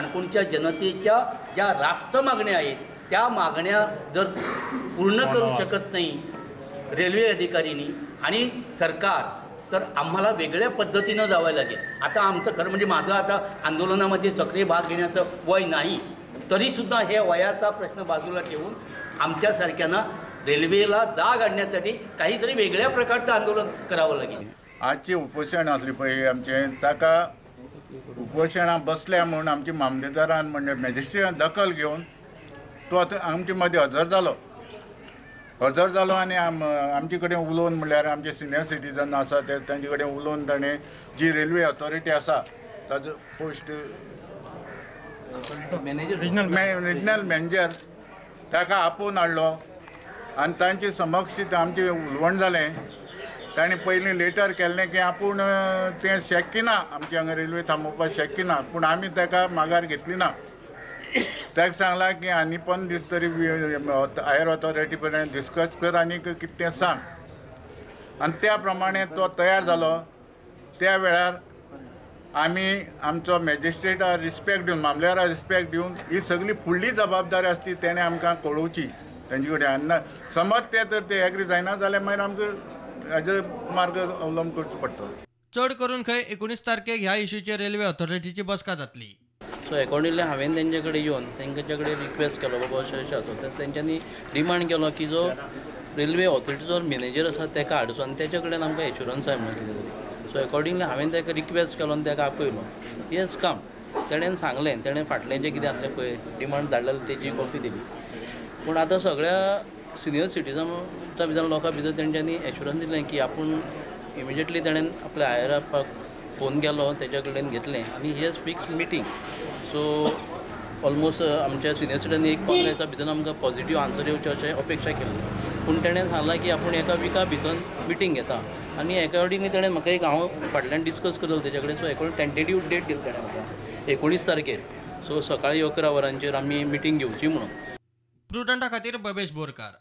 काणकोणच्या जनतेच्या ज्या रास्त मागण्या आहेत त्या मागण्या जर पूर्ण करू शकत नाही रेल्वे अधिकाऱ्यांनी आणि सरकार, तर आम्हाला वेगळ्या पद्धतीनं जावं लागेल. आता आमचं खरं म्हणजे माझं आता आंदोलनामध्ये सक्रिय भाग घेण्याचं वय नाही, तरीसुद्धा हे वयाचा प्रश्न बाजूला ठेवून आमच्यासारख्यांना रेल्वेला जाग आणण्यासाठी काहीतरी वेगळ्या प्रकारचं आंदोलन करावं लागेल. आजची उपोशण आसली पळय आमचें, ताका उपोशणां बसल्या म्हूण आमच्या मामलेदारान म्हणजे मॅजिस्ट्रेटान दखल घेवन तो आतां आमचे मदीं हजर जालो. हजर जालो आनी आमचे कडेन उलोवन म्हणल्यार आमचे सिनियर सिटीजन आसा ते तांचे कडेन उलोवन ताणें जी रेल्वे ऑथॉरिटी आसा ताजो पोस्ट रिजनल मॅनेजर ताका आपोवन हाडलो आनी तांचे समक्ष आमचें उलोवण जालें. ताणें पयलीं लेटर केल्लें की आपूण तें शक्य ना, आमचे हांगा रेल्वे थांबोवपाक शक्य ना, पूण आमी ताका मागार घेतली ना. ताका सांगलां की आनी 15 दीस तरी हायर ऑथॉरिटी पर्यंत डिस्कस कर आनी कितें तें सांग. आनी त्या प्रमाणे तो तयार जालो. त्या वेळार आमी आमचो मॅजिस्ट्रेटा रिस्पेक्ट दिवन, मामलेदारा रिस्पेक्ट दिवन ही सगळी फुडली जबाबदारी आसता ती तेणें आमकां कळोवची तेंचे कडेन. आनी समज ते तर ते एग्री जायना जाल्यार मागीर आमकां हाजो मार्ग अवलंब करचो पडटलो. चड करून खंय 19 तारखेक ह्या इश्यूचेर रेल्वे ऑथॉरिटीची बसका जातली. सो एकॉर्डिंगली हांवें तेंचे कडेन येवन तेंचे कडेन रिक्वेस्ट केलो, बाबा अशें अशें आसा. तर तेंच्यांनी डिमांड केलो की जो रेल्वे ऑथॉरिटीचो मॅनेजर आसा ताका हाडचो आनी तेच्या कडेन आमकां एश्युरन्स जाय म्हणून कितें तरी. सो एकॉर्डिंगली हांवें ताका रिक्वेस्ट केलो आनी ताका आपयलो. येस काम तेणेन सांगलें, तेणें फाटलें जें कितें आसलें पळय डिमांड धाडलें तेजी कॉपी दिली. पूण आतां सगळ्या सिनियर सिटीजनां भितर लोकां भितर तेंच्यांनी एश्युरन्स दिलें की आपूण इमिजिएटली तेणेन आपल्या हायर अपाक फोन केलो, तेच्या कडेन घेतलें आनी he has fix meeting. So almost आमच्या सिनियर सिटीजनांनी एक 15 दिसां भितर आमकां पॉझिटीव आन्सर येवचें अशें अपेक्षा केल्ली. पूण तेणें सांगलां की आपूण एका विका भितर मिटींग घेता आनी एकॉर्डिंगली तेणें म्हाका एक हांव फाटल्यान डिस्कस करतलो तेच्या कडेन. सो एकॉर्डिंग टेंटेटीव डेट दिली तेणें म्हाका 19 तारखेर. सो सकाळीं 11 वरांचेर आमी मिटींग घेवची म्हणून. प्रुडंटा खातीर बबेश बोरकार.